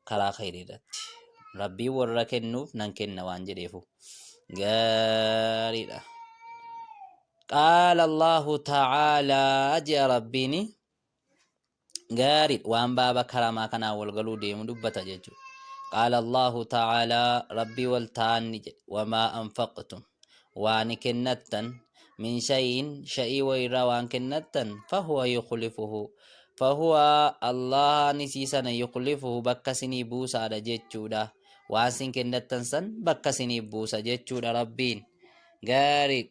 Karaa khayrii irratti. Rabbiin warra kennuuf nan kenna waan jedheefu. Gaariidha. Qaala Allahu ta'aalaa je'a Rabbiini gaariidha waan baaba karamaa kanaan wal galuu deemu dubbata jechuudha. Qaala Allahu ta'aalaa Rabbii wal ta'an ni jedhe wamaa anfaqtum waan kennattan min shay'in sha'ii wayirraa waan kennattan fahuwa yukhlifuhu fahuwa Allahaan isii sana yukhlifuhu bakka isinii buusaadha jechuudha. Waan isin kennattan san bakka isinii buusa jechuudha Rabbiin. Gaarii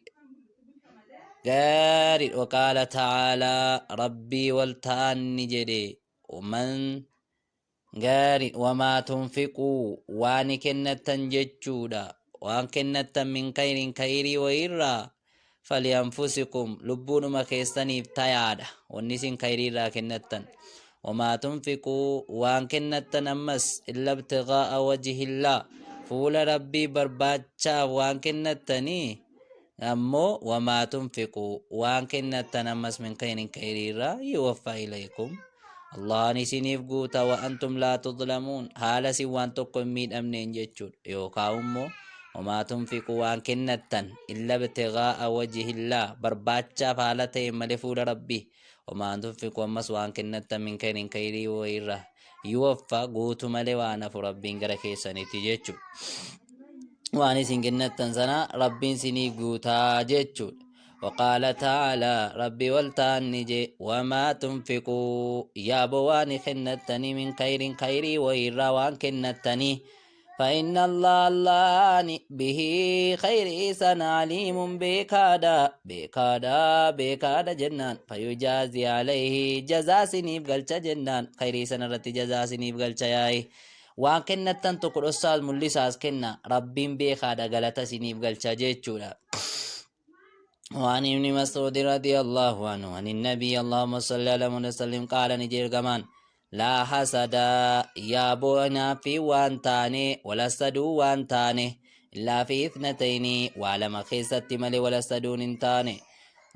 gaarii waqaala ta'aalaa Rabbii wal ta'an ni jedhe man Gaari wamaa tunfiquu waani kennattan jechuudha waan kennattan min kayrin kayrii wayiirraa falianfusikum lubbuudhuma keessaniif tayaadha wanni isin kayriirraa kennattan wamaa tunfiquu waan kennattan ammas illa ibtighaa'a wajhillaa fuula rabbii barbaachaaf waan kennattanii ammoo wamaa tunfiquu waan kennattan ammas min kayrin kayriirraa yuwaffaa ilaykum Allahan isiniif guuta wa antum laa tudlamuun haala isin waan tokko hin miidhamneen jechuudha yookaa immoo wamaa tunfiqu waan kennattan illa ibtighaa'a wajhillaa barbaachaaf haala ta'e malee fuula rabbii wamaa tunfiqu ammas waan kennattan min khayrin khayrii wayiirra yuwaffa guutu malee waan hafu rabbiin gara keessanitti jechuudha waan isin kennattan sana rabbiin isiniif guutaa jechuudha. وقال تعالى ربي والتان نجي وما تنفقوا يا بوان خنتني من خير خيري وإرى وان كنتني فإن الله الله به خير سن عليم بكادا بكادا بكادا جنان فيجازي عليه جزا سنيف قلت جنان خير سن رتي جزا سنيف قلت ياي waan kennattan tokko dhossaas mul'isaas kenna rabbiin beekaadha galata isiniif galcha jechuudha. وعن ابن مسعود رضي الله عنه عن النبي اللهم صل على محمد وسلم قال نجير كمان لا حسد يا بونا في وان تاني ولا سدو وان تاني إلا في اثنتين وعلى مخيسة ملي ولا سدون تاني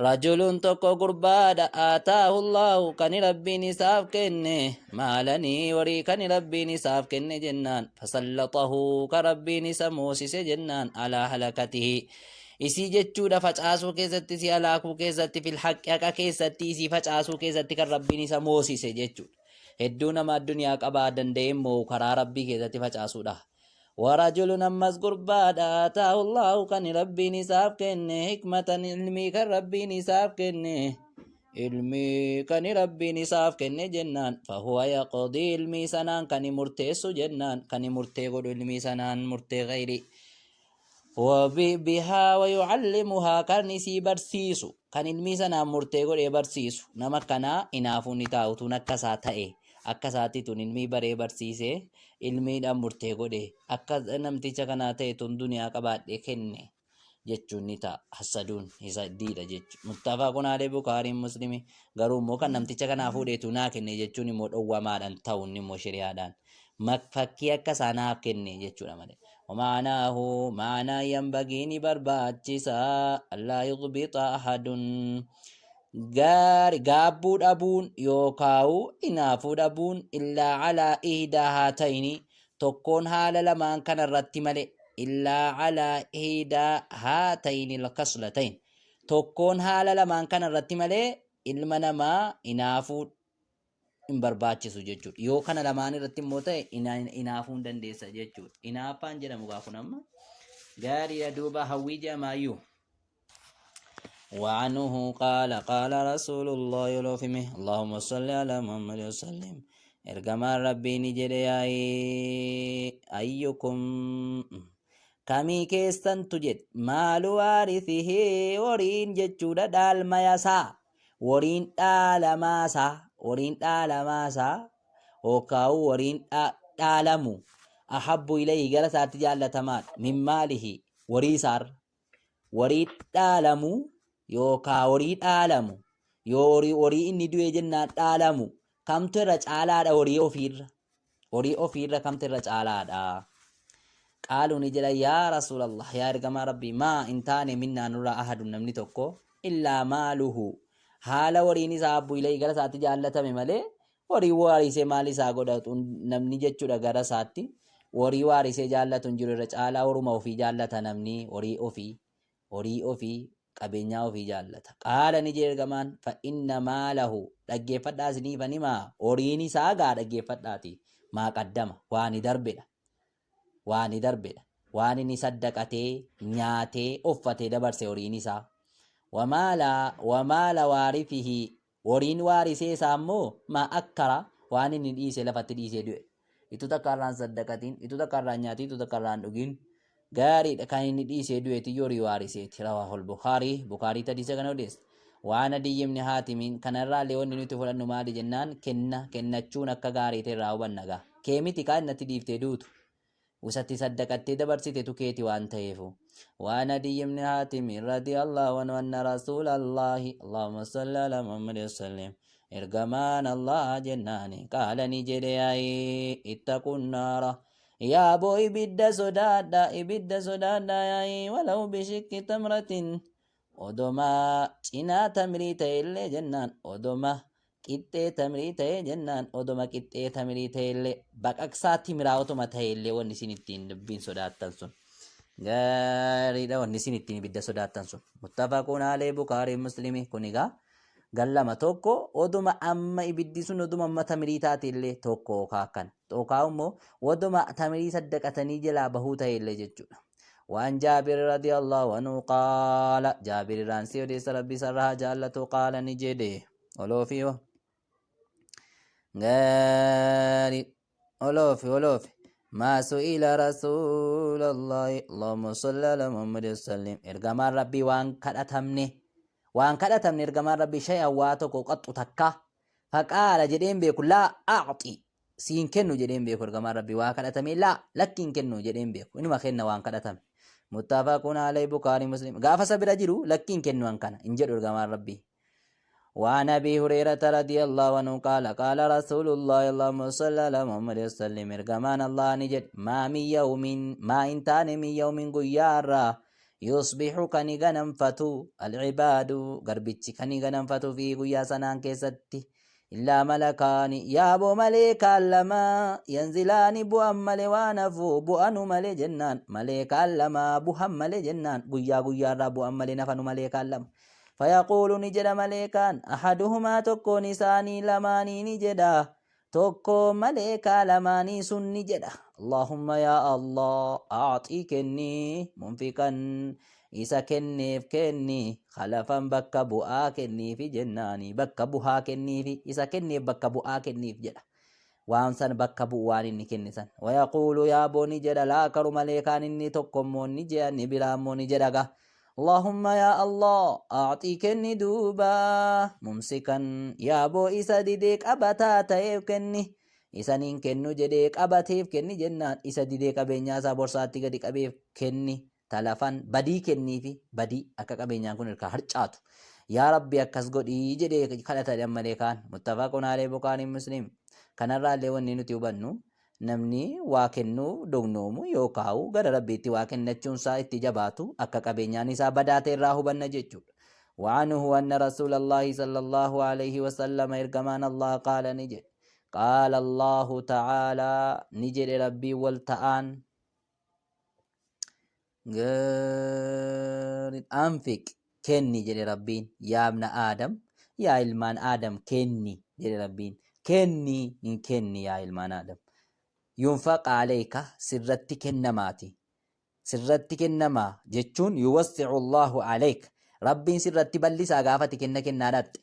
رجل tokko gurbaadha aataahu Allahu kan rabbiin isaaf kenne maalanii warii kan rabbiin isaaf kenne jennaan fasallaxahu kan rabbiin isa moosise jennaan alaa halakatihi isii jechuudha facaasuu keessatti isii halaakuu keessatti fil haqqi haqa keessatti isii facaasuu keessatti kan rabbiin isa moosise jechuudha hedduu nama addunyaa qabaa danda'e immoo karaa rabbii keessatti facaasuudha warajulun ammas gurbaadha aataahu Allahu kan rabbiin isaaf kenne hikmatan ilmii kan rabbiin isaaf kenne ilmii kan rabbiin isaaf kenne jennaan fahuwa yaqdii ilmii sanaan kan murteessu jennaan kan murtee godhu ilmii sanaan murtee khayrii Bihaa wayucallimuhaa kan isii barsiisu kan ilmii sanaan murtee godhee barsiisu nama akkanaa inaafuun ni taa'u tun akka isaa ta'e akka isaatti tun ilmii baree barsiisee ilmiidhaan murtee godhe akka namticha kanaa ta'e tun duniyaa qabaadhee kenne jechuun ni ta'a hassaduun isa diidha jechuudha. Muttafaqun kunaalee Bukaariin Muslimi garuu immoo kan namticha kanaa fuudheetu naa kenne jechuun immoo dhowwamaadhaan ta'uun immoo shari'aadhaan fakkii akka isaa naaf kenne jechuudha malee. Wamaanaahu maanaa yanbagii ni barbaachisa allaa yughbita ahadun gaari gaabbuu dhabuun yookaawu inaafuu dhabuun illaa calaa ihdaa haatayni tokkoon haala lamaan kana irratti malee illaa calaa ihdaa haatayni lkaslatayn tokkoon haala lamaan kana irratti malee ilma namaa inaafuu hin barbaachisu jechuudha. Yoo kana lamaan irratti immoo ta'e inaafuu hin dandeessa jechuudha. Inaaffaan jedhamu gaa kun amma gaariidha duuba hawwii jedhamaayyuu. وعنه قال قال رسول الله يلوفمه اللهم صل على محمد وسلم ergamaan rabbii ni jedhe yaa'ii ayyukum kamii keessantu jedhe maalu waarisihi horiin jechuudha dhaalmayasaa woriin dhaalamaasaa woriin dhaalamaasaa yookaan woriin dhaalamu ahabbu ilayhi gara isaatti jaallatamaadha min maalihi warii isaarra warii dhaalamu yookaan horii dhaalamu yoo horii horii inni du'e jennaan dhaalamu kamtu irra caalaadha horii ofiirra horii ofiirra kamtu irra caalaadha qaaluu ni jedha yaa rasuulallah yaa ergamaa rabbii maa hin taane minnaa nurraa ahadun namni tokko illaa maaluhu haala horiin isaa abbu ilayhi gara isaatti jaallatame malee Horii waarisee maal isaa godhatu namni jechuudha gara isaatti. Horii waarisee jaallatu hin jiru, irra caalaa horuma ofii jaallata namni, horii ofii, horii ofii, qabeenyaa ofii jaallata. Qaala, ni jedhe ergamaan, fa inna maalahu, dhaggeeffadhaa isiniifan himaa, horiin isaa gaa dhaggeeffadhaati, maa qaddama, waani darbedha. Waani darbedha. Waan inni saddaqatee, nyaatee, uffatee dabarse horiin isaa. Wamaala waarisihi, horiin waarisee isaa immoo maa akkara, waan inni dhiisee lafatti dhiisee du'e. Itu takka irraan saddaqatiin, itu takka irraan nyaatiin, itu takka irraan dhugin. Gaariidha, kan inni dhiisee du'eeti horii waariseeti. Rawaahul Bukaarii, Bukaarii hadiisa kana odeesse. Waan Adiyyi ibn Haatimiin kanarraa illee wanni nuti fudhannu maali jennaan, kenna kennachuun akka gaarii ta'e irraa hubanna gaa. Kee miti kaa innatti dhiiftee duutu. Usatti saddaqattee dabarsitetu keeti waan ta'eefu. Waan Adiyyi ibn Haatimiin radiyallahu anhu anna rasuulallahi, Allahumma salli ala Muhammad sallim, ergamaan Allah jennaani, qaala, ni jedhe yaa'ii, ittaqun naara, yaa boo ibidda sodaadha, ibidda sodaadha yaa'ii, walau bishikki tamratin, odoma cinaa tamirii ta'e illee jennaan, odoma qixxee tamirii ta'e jennaan, odoma qixxee tamirii ta'e illee, baqaqsaa timiraa otoma ta'e illee, wanni isin ittiin dubbiin sodaattan sun gaariidha, wanni isin ittiin ibidda sodaattan sun. Muttafaqun alee, Bukaarii Muslimi. Kun egaa gallama tokko, oduma amma ibiddi sun oduma amma tamirii taate illee tokko yookaa akkana yookaa immoo oduma tamirii saddaqatanii jalaa bahuu ta'e illee jechuudha. Waan Jaabir radiyallahu anhu qaala, Jaabir irraan si odeessa, Rabbi isarra haa jaallatu, qaala, ni jedhe, oloofi gaarii, oloofi oloofi, maa su'ila rasuulallahi, Allahumma salli ala Muhammad sallim, ergamaan Rabbii waan kadhatamne, waan kadhatamne ergamaan Rabbii shay'an, waa tokko, qaxxu takka, faqaala, jedheen beeku, laa a'xi, siin kennu jedheen beeku. Ergamaan Rabbii waa kadhatamee laa, lakki, hin kennu jedheen beeku. Inuma kenna waan kadhatame. Muttafaqun alayhi, Bukaarii Muslim. Gaafa isa bira jiru lakki, hin kennu an kana hin jedhu ergamaan Rabbii. وعن أبي هريرة رضي الله عنه قال قال رسول الله، اللهم صل على محمد وسلم، إرجمان الله نجد، ما من يوم، ما إنتان من يوم، guyyaarra، يصبح kan ganamfatu، العباد garbichi kan ganamfatu، fi guyyaa sanaan keessatti، إلا ملكان yaaboo maleekaan lama، ينزلان bu'an malee, waan hafu bu'anu malee jennaan, maleekaan lama bu'an malee jennaan, guyyaa guyyaarraa bu'an malee nafanu maleekaan lama. فيقول ni jedha maleekaan، أحدهما tokkoon isaanii lamaanii ni jedha, tokko maleekaa lamaanii sun ni jedha، اللهم يا الله أعط kenni، منفقا isa kenneef kenni، خلفا bakka bu'aa kenniifi jennaani, bakka bu'aa kenniifi, isa kenneef bakka bu'aa kenniif jedha, waan san bakka bu'u waan inni kenne san. ويقول yaaboo ni jedha، الآخر maleekaan inni tokkommoo ni jedha, ni biraammoo ni jedha ga، اللهم يا الله أعط kenni duuba، ممسكا yaaboo isa didee qabataa ta'eef kenni, isaniin kennu jedhee qabateef kenni jennaan, isa didee qabeenyaa isaa borsaatti gadi qabeef kenni, تلفا badii kenniifi, badii akka qabeenyaan kun irkaa harcaatu yaa Rabbi akkas godhii jedhee kadhata malee kaan. متفق عليه, Bukaarii Muslim. Kanarraa illee wanni nuti hubannu, namni waa kennuu dognoomu yookaan gara Rabbiitti waa kennachuun isaa itti jabaatu akka qabeenyaan isaa badaa ta'e irraa hubanna jechuudha. وعنه أن رسول الله صلى الله عليه وسلم إرجمان الله قال نجد، قال الله تعالى نجد ربي والتآن gaarin، أنفق kenni jedhe Rabbiin، يا ابن آدم yaa ilmaan Aadam kenni jedhe Rabbiin, kenni hin kenni yaa ilmaan Aadam، ينفق عليك sirratti kennamaati, sirratti kennamaa jechuun، يوسع الله عليك Rabbiin sirratti bal'isaa, gaafati kenna kennaa dhaqxe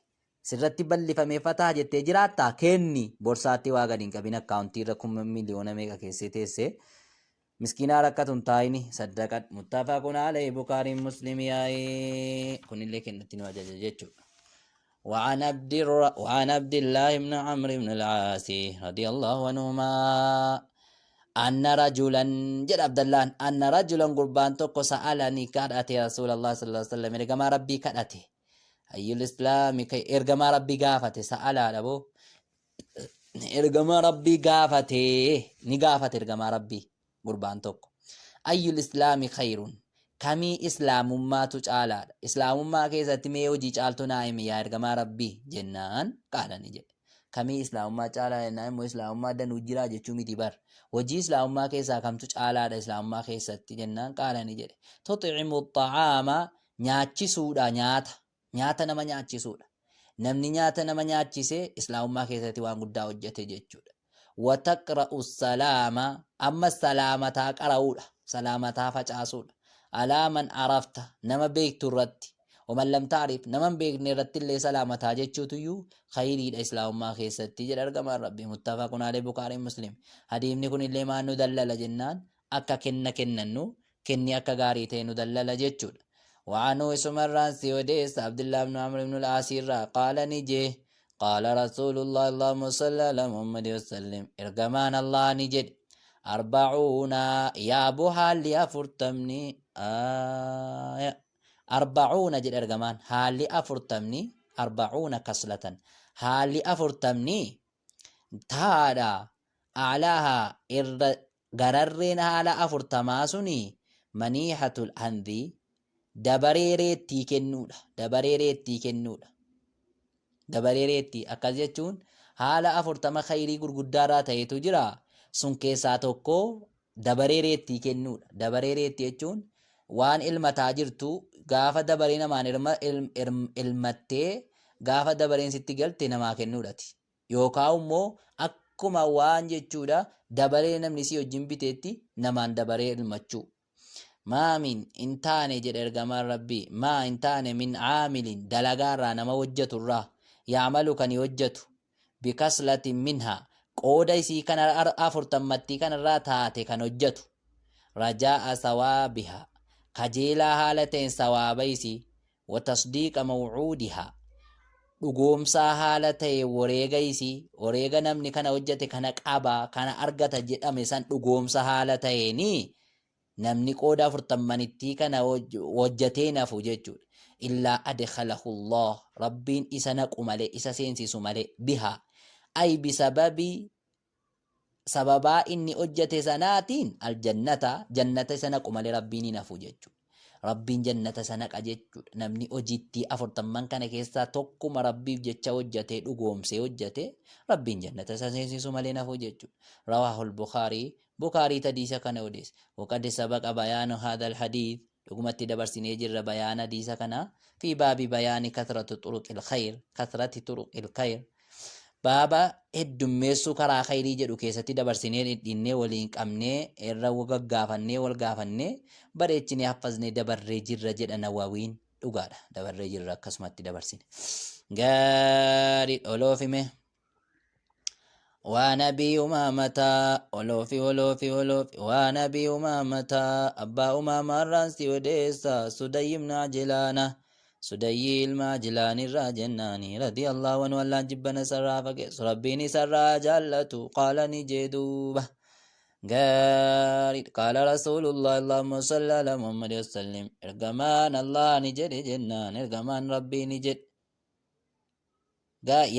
sirratti bal'ifamee fataa jettee jiraattaa. Kenni, borsaatti waa gadi hin qabin, akkaawuntii irra kuma miliyoona meeqa keessee teessee miskiinaa rakkatu hin taa'ini, saddaqadhu. متفق عليه, Bukaariin Muslim yaa'ee. Kunillee kennatti nu ajaja jechuudha. وعن عبد الله بن عمرو بن العاص رضي الله عنهما أن رجلا جد عبد الله، أن رجلا قربان tokko، سأل ni kadhate، رسول الله صلى الله عليه وسلم ergamaa Rabbii kadhate، أي الإسلام ergamaa Rabbii gaafate، سأل dhabo, ergamaa Rabbii gaafate, ni gaafate ergamaa Rabbii gurbaan tokko، أي الإسلام خير kamii islaamummaatu caalaadha, islaamummaa keessatti mee hojii caaltu naa himi yaa ergamaa Rabbii jennaan, قال ni jedhe. Kamii islaamummaa caalaa jennaan immoo islaamummaa danuu jiraa jechuu miti bar. Hojii islaamummaa keessaa kamtu caalaadha islaamummaa keessatti jennaan qaala ni jedhe. Tuximu xa'aama nyaachisuudha nyaata. Nyaata nama nyaachisuudha. Namni nyaata nama nyaachise islaamummaa keessatti waan guddaa hojjete jechuudha. Wataqra'u salaama ammas salaamataa qara'uudha. Salaamataa facaasuudha. Alaa man arafta nama beektu irratti. Waman lam ta'rif nama hin beekne irratti illee salaamataa jechuutuyyuu khayriidha islaamummaa keessatti jedha ergamaan Rabbii. Muttafaqun alayhi Bukhaariin Muslim. Hadiifni kun illee maal nu dallala jennaan akka kenna kennannu kenni akka gaarii ta'e nu dallala jechuudha. Wa'anuu isumarraan si odeessa Abdullah ibn Amr ibn al-Aas irraa qaala ni jee qaala Rasuulullah Allahumma salli ala Muhammad wasallim ergamaan Allah ni jedhe arbacuuna yaabu haalli afurtamni arbacuuna jedhe ergamaan haalli afurtamni arbacuuna kaslatan haalli afurtamni taadha a'laahaa irra gararreen haala afurtamaa suni maniihatul handhi dabaree reettii kennuudha dabaree reettii kennuudha dabaree reettii akkas jechuun haala afurtama khayrii gurguddaarraa ta'etu jira sun keessaa tokko dabaree reettii kennuudha dabaree reettii jechuun waan ilmataa jirtu gaafa dabaree namaan ilmattee gaafa dabareen sitti galte namaa kennuudhati Yookaa immoo akkuma waan jechuudha dabaree namni isii wajjin biteetti namaan dabaree ilmachuu. Maa min hin taane jedhe ergamaan Rabbii maa hin taane min caamilin dalagaarraa nama hojjaturraa yacmalu kani hojjatu bikaslatin minhaa qooda isii kana afurtammattii kanarraa taate kan hojjatu rajaa'a sawaabihaa kajeelaa haala ta'een sawaaba isii wa tasdiiqa maw'uudihaa dhugoomsaa haala ta'e wareega isii wareega namni kana hojjate kana qaba kana argata jedhame san dhugoomsa haala ta'eeni namni qooda afurtammanittii kana hojjatee nafu jechuudha. Illaa adkhalahu Allah rabbiin isa naqu malee isa seensisu malee bihaa ay bisababi sababaa inni hojjate sanaatiin aljannata jannata isa naqu malee rabbiin hin hafu jechuudha. Rabbiin jannata isa naqa jechuudha. Namni hojiittii afurtamman kana keessaa tokkuma rabbiif jecha hojjatee dhugoomsee hojjate rabbiin jannata isa seensisu malee hin hafu jechuudha. Rawaahul Bukaarii Bukaarii hadiisa kana odeesse. Waqad sabaqa bayaanu haadhal hadiith dhugumatti dabarsinee jirra bayaana hadiisa kana fi baabi bayaani kathratu turuqil khayr kathrati turuqil khayr Baaba heddummeessuu karaa khayrii jedhu keessatti dabarsinee dhidhinnee waliin qabnee irra gaggaafannee wal gaafannee bareechinee haffaznee dabarree jirra jedha Nawawiin. Dhugaadha dabarree jirra akkasumatti dabarsine. Gaarii oloofime. Waa nabii umaamataa oloofi oloofi oloofi waa nabii umaamataa abbaa umaamaarraan si odeessa Sudayyi ibn Ajilaana. Sudayyii ilma Ajlaan irraa jennaani radiyallahu anhu Allaan jibbana isarraa fageessu Rabbiin isarraa jaallatu qaala ni jee duuba gaarii qaala rasuulullah Allahumma salli ala Muhammad wasallim ergamaan Allah ni jedhe jennaan ergamaan Rabbii ni jedhe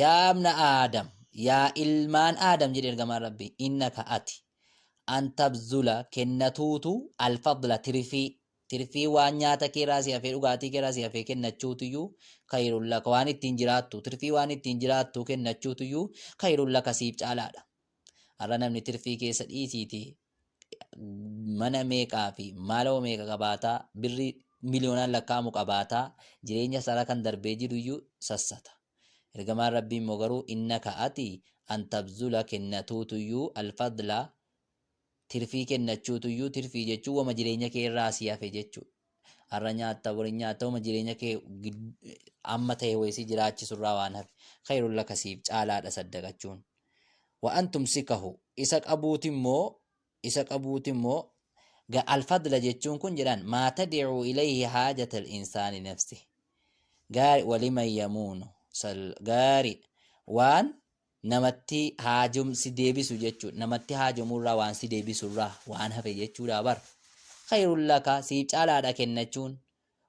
Yaa ibna Aadam, yaa ilmaan Aadam jedhe ergamaan Rabbii, innaka ati an tabzula kennatuutu alfadla tirfii tirfii waan nyaata keerraa si hafee dhugaatii keerraa si hafee kennachuutuyyuu khayrun laka waan ittiin jiraattu tirfii waan ittiin jiraattu kennachuutuyyuu khayrun laka siif caalaadha. Har'a namni tirfii keessa dhiisiiti mana meeqaa fi maaloo meeqa qabaataa birrii miliyoonaan lakkaa'amu qabaataa jireenya isaarra kan darbee jiruyyuu sassata. Ergamaan Rabbii immoo garuu innaka ati an tabzula kennatuutuyyuu alfadla tirfii kennachuutuyyuu tirfii jechuun wama jireenya kee irraa sii hafe jechuudha. Har'a nyaatta bori nyaatta wama jireenya kee amma ta'e wayii si jiraachisurraa waan hafe khayrun laka siif caalaadha saddaqachuun. Wa an tumsikahu isa qabuuti immoo isa qabuuti immoo ga alfadla jechuun kun jedhan maa tadicuu ilayhi haajata al-insaani nafsi gaari waliman yamuunu sal gaari waan namatti haajom si deebisu jechuudha namatti haajomurraa waan si deebisurraa waan hafe jechuudha bar khayrun laka siif caalaadha kennachuun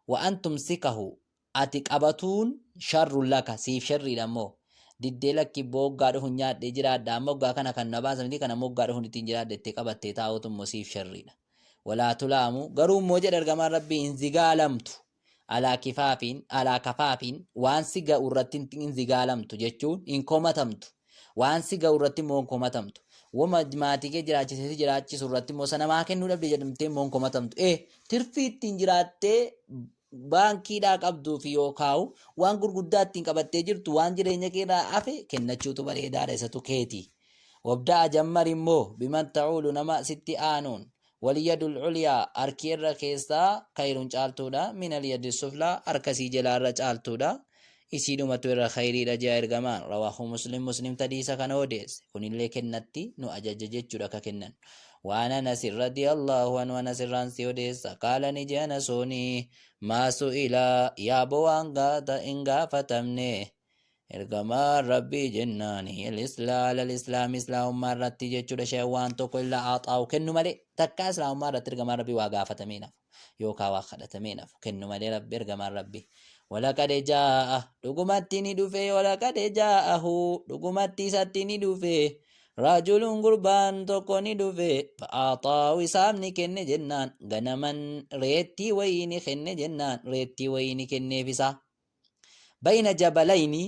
wa an tumsikahu Ati qabatuun sharrun laka siif sharriidha immoo. Diddee lakki boo waggaa dhufu nyaadhee jiraadha amma waggaa kana kan na baasa miti kana immoo waggaa dhufu ittiin jiraadha jettee qabattee taa'uutu immoo siif sharriidha. Walaa tulaamu garuu immoo jedha ergamaan Rabbii hin zigaalamtu alaa kifaafiin alaa kafaafiin waan si ga'u irratti hin zigaalamtu jechuun hin komatamtu. Waan si ga'u irratti immoo hin komatamtu. Woma maatii kee jiraachisee si jiraachisu irratti immoo sana maa kennuu dhabde jedhamtee immoo hin komatamtu. Ee tirfii ittiin jiraattee baankiidhaa qabduu fi yookaa'u waan gurguddaa ittiin qabattee jirtu waan jireenya kee irraa hafe kennachuutu bareedaadha isatu keeti. Wabda'a jammar immoo biman ta'uulu nama sitti aanuun waliyadul culyaa harki irra keessaa kayrun caaltuudha minal yadi suflaa harka isii jelaa irra caaltuudha isiidhumatu irra khayriidha jea ergamaan rawaahu muslim muslim tadiisa kana odeesse kunillee kennatti nu ajaja jechuudha akka kennan waan anas radiyallahu anhu anas irraan si odeessa qaala ni jea anasooni maa su'ila yaabo waan gaata hin gaafatamne Ergamaan Rabbii jennaan al-islaam islaamummaa irratti jechuudha shay'an waan tokko illaa aaxaa'u kennu malee takkaa islaamummaa irratti ergamaan Rabbii waa gaafatamee nafu yookaan waa kadhatamee nafu kennu malee Rabbi ergamaan Rabbii walaqad jaa'a dhugumatti ni dhufe walaqad jaa'ahu dhugumatti isatti ni dhufe rajulun gurbaan tokko ni dhufe fa'aaxaa'u isaaf ni kenne jennaan ganaman reettii wayii ni kenne jennaan reettii wayii ni kenneef isaa. Bayna jabalayni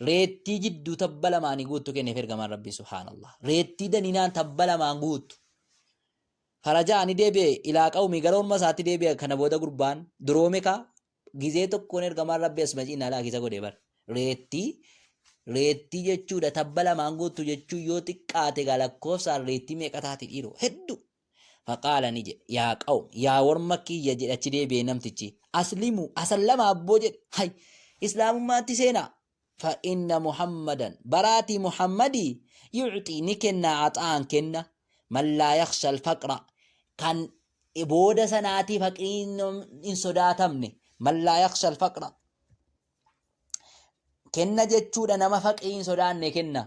reettii jidduu tabba lamaanii guuttu kenneef ergamaan Rabbii subhaanallah. Reettii daninaan tabba lamaan guuttu. Farajaa ni deebi'e ilaa qawmii gara orma isaatti deebi'e kana booda gurbaan duroome kaa gizee tokkoon ergamaan Rabbii as maciin alaa kisa godhe bar. Reettii reettii jechuudha tabba lamaan guuttu jechuun yoo xiqqaate gaa lakkoofsaan reettii meeqa taati dhiiroo hedduu. Faqaala ni jedhe, yaa qawm, yaa worma kiyya jedhe achi deebi'ee namtichi, aslimu, asallama abboo jedhe, hay, islaamummaatti seenaa. Fa inna Muhammadan, baraatii Muhammadii, yu'xii ni kenna axa'an kenna, man laa yakhsha alfaqra, kan booda sanaatii faqriin hin sodaatamne, man laa yakhsha alfaqra, Kenna jechuudha nama faqrii hin sodaanne kenna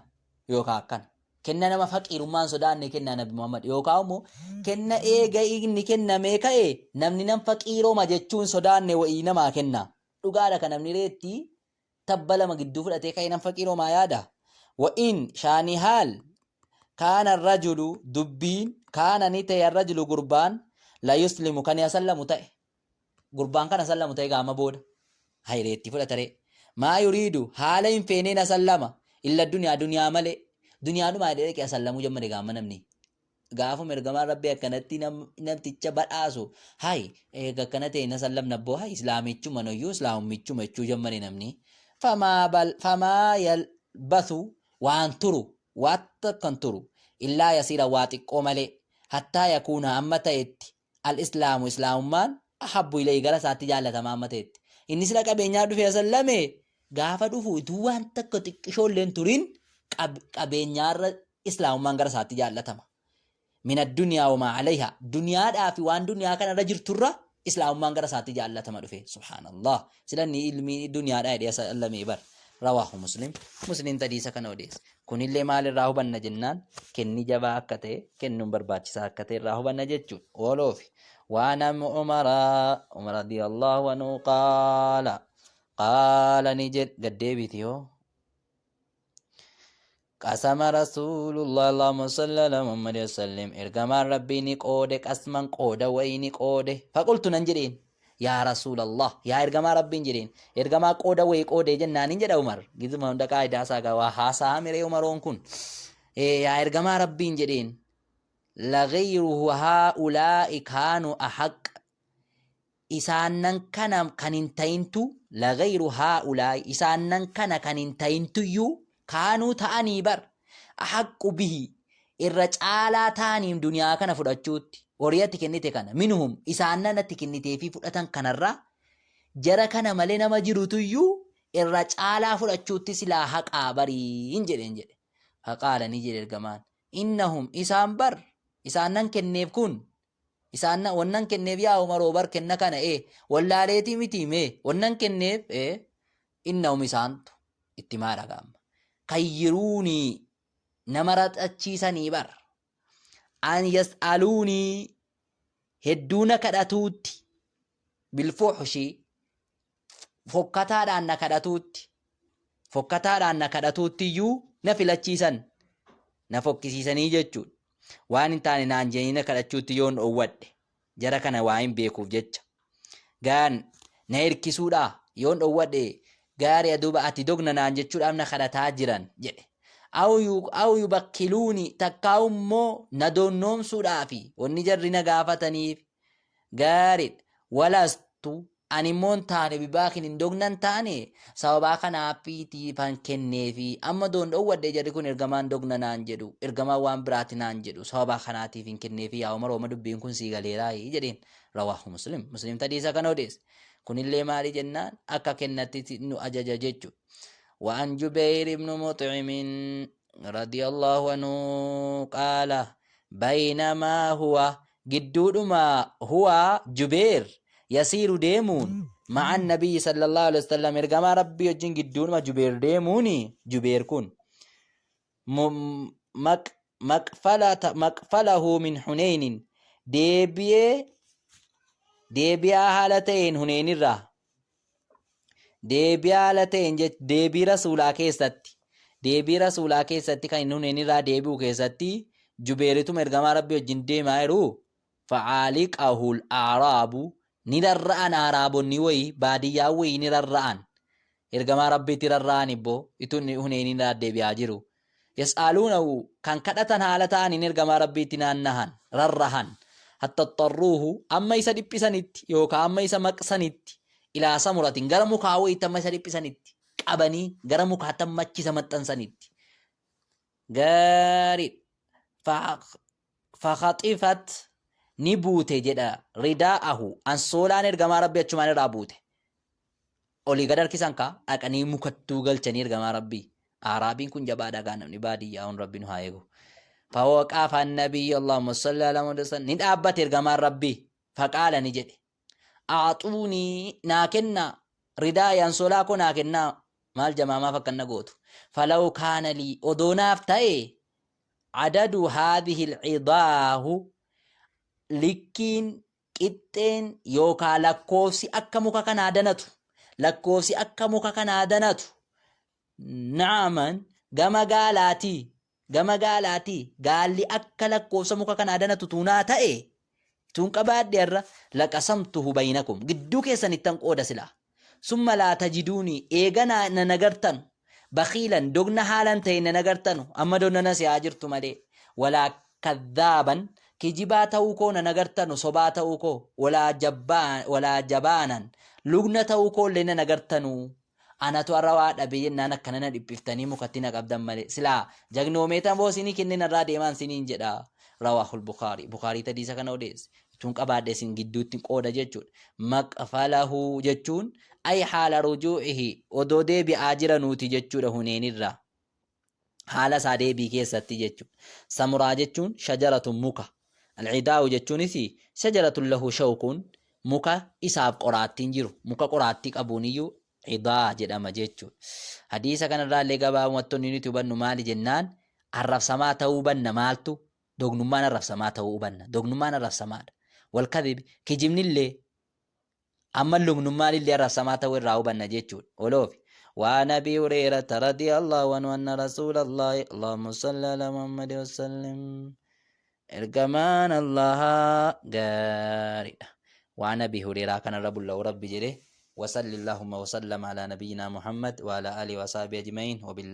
yookaan akkana. Kenna nama faqiirummaa hin sodaanne kenna Nabi Muhammad yookaan immoo kenna eega inni kennamee ka'e namni nam faqiiroma jechuu hin sodaanne wa'ii namaa kenna. Dhugaadha kan namni reettii tabba lama gidduu fudhatee ka'e nam faqiiromaa yaada. Wa'in shaani haal kaana rajulu dubbiin kaana ni ta'e arrajulu gurbaan la yuslimu kan yasallamu ta'e. Gurbaan kana sallamu ta'e gaama booda. Hayreetti fudhataree. Maa yuriidu haala hin feeneen asallama. Illa duniyaa duniyaa malee. Duniyaadhumaa jedhee dhaqee asallamuu jammade gaama namni. Gaafuma ergamaan rabbii akkanatti namticha badhaasu. Hay eega akkana ta'e na sallamna abboo hay islaamichuma noyyuu islaamummichuma jechuu jammade namni. Famaa bal famaa yalbathu waan turu waan takkan turu illaa yasiira waa xiqqoo malee hattaa yakuuna amma ta'etti Al-Islaamu Islaamummaan ahabbu ilayhi gara isaatti jaallatamaa amma ta'etti. Inni sila qabeenyaa dhufee asallame gaafa dhufu utuu waan takka xiqqishoo illee hin turin qabeenyaarra Islaamummaan gara isaatti jaallatama. Min addunyaa wamaa alayha duniyaadhaa fi waan duniyaa kanarra jirturra Islaamummaan gara isaatti jaallatama dhufe. Subhaanallah. Sila inni ilmii duniyaadhaa jedhee asallamee bar. Rawaahu Muslim. Muslim hadiisa kana odeesse. Kunillee maal irraa hubanna jennaan kenni jabaa akka ta'e kennuun barbaachisaa akka ta'e irraa hubanna jechuudha. Ooloofi waan Umara Umar radiyallahu anhu qaala qaala ni jedhe gaddeebiiti yoo qasama rasuulullah allahumma salli ala muhammad wasallim ergamaan rabbii ni qoode qasman qooda wayii ni qoode faqultu nan jedheen Yaa Rasuulallah, yaa ergamaa Rabbiin jedheen. Ergamaa qooda wayii qoodee jennaan hin jedha Umar. Gizuma hunda qaayidaa isaa gaa waa haasa'a miree Umaroon kun. Yaa ergamaa Rabbiin jedheen. Laghayruhu haa'ulaa'i kaanu ahaq. Isaannan kana kan hin ta'intu laghayru haa'ulaa'i isaannan kana kan hin ta'intuyyuu kaanuu ta'anii bar ahaqqu bihi irra caalaa ta'aniin duniyaa kana fudhachuutti horii ati kennite kana minhum isaannan ati kenniteefii fudhatan kanarraa jara kana malee nama jirutuyyuu irra caalaa fudhachuutti silaa haqaa bariin jedheen jedhe faqaala ni jedhe ergamaan innahum isaan bar isaannan kenneef kun isaan wannan kenneef yaa umaroo bar kenna kana ee wallaaleetii miti mee wannan kenneef ee innahum isaantu itti maa dhaga'ama kayyiruunii nama raxachiisanii bar an yas'aluunii hedduu na kadhatuutti bilfuuxushii fokkataadhaan na kadhatuutti fokkataadhaan na kadhatuutti iyyuu na filachiisan na fokkisiisanii jechuudha. Waan hin taane naan jedhanii na kadhachuutti yoon dhoowwadhe jara kana waa hin beekuuf jecha gaan na hirkisuudhaa yoon dhoowwadhe gaarii aduuba ati dogna naan jechuudhaaf na kadhataa jiran jedhe. Aw yubakkiluuni takkaa immoo na doonnoomsuudhaafi wanni jarri na gaafataniif gaariidha. Walastu ani immoo hin taane bibaakin hin dognan taane sababaa kanaafiitiifan kenneefi amma doon dhoowwadhe jarri kun ergamaan dogna naan jedhu ergamaan waan biraati naan jedhu sababaa kanaatiif hin kenneefi yaa Umar oma dubbiin kun sii galeeraayi jedheen. Rawaahu Muslim. Muslim tadiisa kana odeesse. Kunillee maali jennaan akka kennatti nu ajaja jechuudha. وعن جبير بن مطعم رضي الله عنه قال بينما هو جدودما هو جبير يسير ديمون مع النبي صلى الله عليه وسلم إرجما ربي وجن جدودما جبير ديموني جبير كن مقفله من حنين ديبيه deebi'aa haala ta'een Huneenirraa deebi'aa haala ta'een deebii rasuulaa keessatti deebii rasuulaa keessatti kan inni Huneenirraa deebi'u keessatti Jubeerituma ergamaa Rabbii wajjin deemaa jiru facaaliqahul aaraabu ni rarra'an aaraabonni wayii baadiyyaa wayii ni rarra'an ergamaa Rabbiitti rarra'an ibboo ituu inni Huneenirraa deebi'aa jiru Yas'aluunahu kan kadhatan haala ta'aniin ergamaa Rabbiitti naannahan, rarrahan. Hatta ittaruuhu amma isa dhiphisanitti yookaa amma isa maqsanitti ilaa samuratin gara mukaa wayiitti amma isa dhiphisanitti qabanii gara mukaatti amma achi isa maxxansanitti. Gaarii fakhaxifat ni buute jedha ridaa'ahu ansoolaan ergamaa Rabbii achumaan irraa buute. Olii gad harkisan kaa dhaqanii mukattuu galchanii ergamaa Rabbii. Aaraabiin kun jabaadha gaa namni baadiyyaa hun Rabbi nu haa eegu. Fawaqafa annabiyyu Allahumma salli ala Muhammad sallam ni dhaabbate ergamaan Rabbii. Faqaala ni jedhe. A'xuunii naa kennaa ridaa'ii ansoolaa koo naa kennaa maal jamaa maaf akkan na gootu. Falaw kaana lii odoo naaf ta'e adadu haadhihi alcidaahu likkiin qixxeen yookaa lakkoofsi akka muka kanaa danatu lakkoofsi akka muka kanaa danatu na'aman gama gaalaatii gama gaalaatii gaalli akka lakkoofsa muka kanaa danatu tuunaa ta'e tuun qabaadhe irra laqasamtuhu baynakum gidduu keessanittan qooda silaa summa laa tajiduuni eega na nagartanu bakhiilan dogna haalan ta'e na nagartanu amma dogna na si'aa jirtu malee walaa kadhaaban kijibaa ta'uu koo na nagartanu sobaa ta'uu koo walaa jabbaa walaa jabaanan lugna ta'uu koo illee na nagartanu anatu har'a waa dhabe jennaan akkana na dhiphiftanii mukatti na qabdan malee silaa jagnoomeetan boo isinii kenne narraa deemaan isiniin jedha rawaahul bukaarii bukaarii tadiisa kana odeesse tun qabaadhe isin gidduutti qooda jechuudha maqfalahu jechuun ay haala rujuu'ihi odoo deebi'aa jiranuuti jechuudha huneenirraa haala isaa deebii keessatti jechuudha. Samuraa jechuun shajaratun muka. Alcidaa'u jechuunis shajaratun lahu shawkun muka isaaf qoraattiin jiru muka qoraattii qabuun iyyuu cidaa jedhama jechuudha. Hadiisa kanarraa illee gabaabumatti wanni nuti hubannu maali jennaan arrabsamaa ta'uu hubanna maaltu dognummaan arrabsamaa ta'uu hubanna. Dognummaan arrabsamaadha. Walkadhibi kijibnillee Amma lugnummaan illee arrabsamaa ta'uu irraa hubanna jechuudha. Oloofi. Waan Abii Hureerata radiyallahu anhu anna Rasuulallahi Allahumma salli ala Muhammad wasallim. Ergamaan Allahaa gaariidha. Waan Abii Hureeraa kanarra bulla'u Rabbi jedhe. Wasalli Allahumma wasallama ala nabiyyina Muhammad wa ala alihi wa sahbihi ajma'iin. Wabillahi.